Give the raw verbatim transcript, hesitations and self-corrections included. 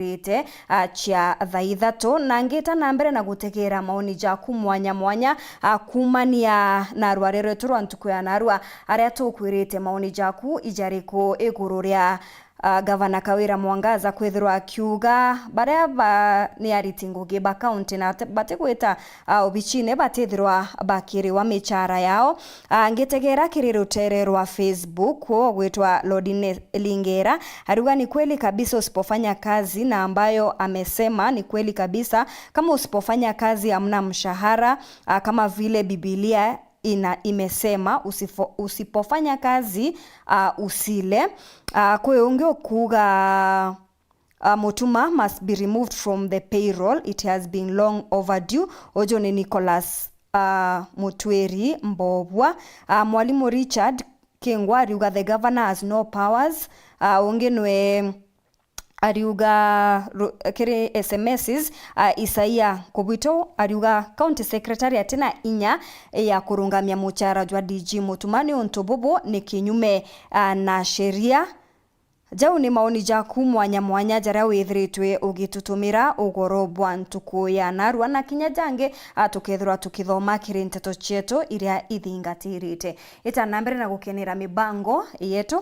rite, a, cia thaa ithatu, na ngita na mbere na gutegera maoni jaku mwanya mwanya, a, kumania na rware rwetu rwa ntuku ya narua, aria tukwirite maoni jaku ijariku iguru ria, a, Gavana Kawira Mwangaza kwithirwa akiuga baria ba, ni ariti ngugi ba kaunti na te-, batigwita, a, obicine batithirwa bakiriwa michara yao. A, ngitegera kiri rutere rwa Facebook, ugwitwa Lordine Lingera, ariuga, "Ni kweli kabisa, usipofanya kazi," na ambayo amesema ni kweli kabisa, kama usipofanya kazi hamna mshahara, a, kama vile Biblia ina, imesema, usifo-, usipofanya kazi, a, usile. A, kwi ungi ukuga, a, Mutuma must be removed from the payroll. It has been long overdue. Uju ni Nicholas, a, Mutwiri Mbobwa. A, Mwalimu Richard Kingwa ariuga, "The governor has no powers." A, ungi nwe ariuga ru-, kiri S M Ss, a, Isaia Kubwito ariuga, "County Secretary atina inya ya kurungamia muchara jwa D G Mutuma ni untu bubu ni kinyume, a, na sheria." Jau ni maoni jaku mwanya mwanya jaria withiritwe ugitutumira ugoro bwa ntuku ya narua, na kinya jangi, a, tukethirwa tukithoma kiri nteto cietu iria ithingatirite. Ita na mbere na gukenera mibango yetu.